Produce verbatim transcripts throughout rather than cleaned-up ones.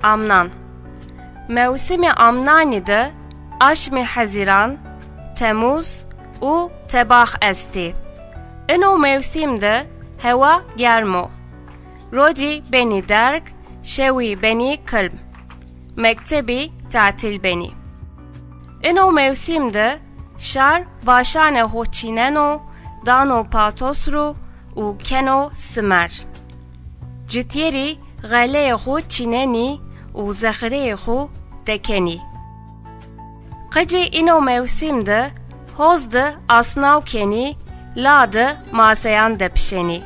Amnan. Mewsimê amnanî de aşmê Hezîran, Temûz û Tebax estî. Ino mewsim de hewa germ o. Rocî benî derg, şewî benî kilm. Mektebî tatîl benî. Ino mewsim de şar vaşanê xo çîneno, dano patos ro û keno simer. Cityerî xeleyê xo çînenî û zexireyê xo dekenî. Qicî ino mewsim de hoz de asnaw kenî, la de maseyan depişenî.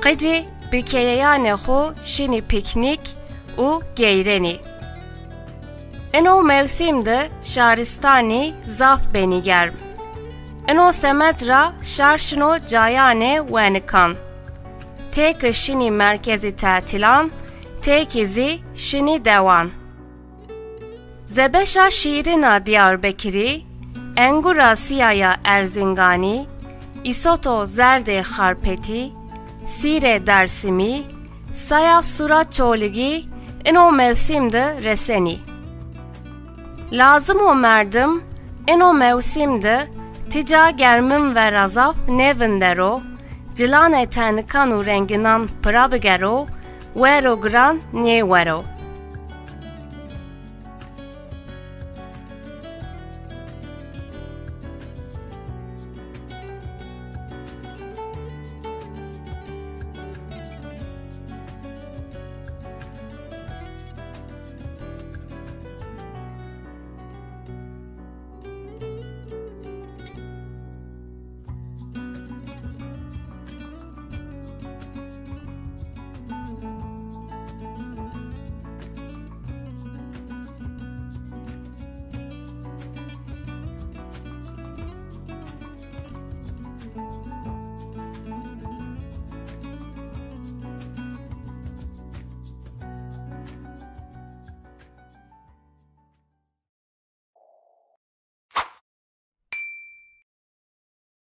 Qicî bi keyeyanê xo şinî pîknîk û geyrenî. Ino mewsim de şaristanî zaf benî germ. Ino semed ra şar şino cayanê wenikan. Têkî şinî merkezî tetîlan, têkî zî şinî dewan. Zebeşa şîrîna Diyarbekirî, engura sîya ya Erzînganî, îsoto zerdê Xarpetî, sîrê Dersimî, saya sura Çoligî ino mewsim de resenî. Lazim o merdim ino mewsim de tîca germin vera zaf nêvindero, cilanê tenikan û renginan pira bigero, wero giran nêwero.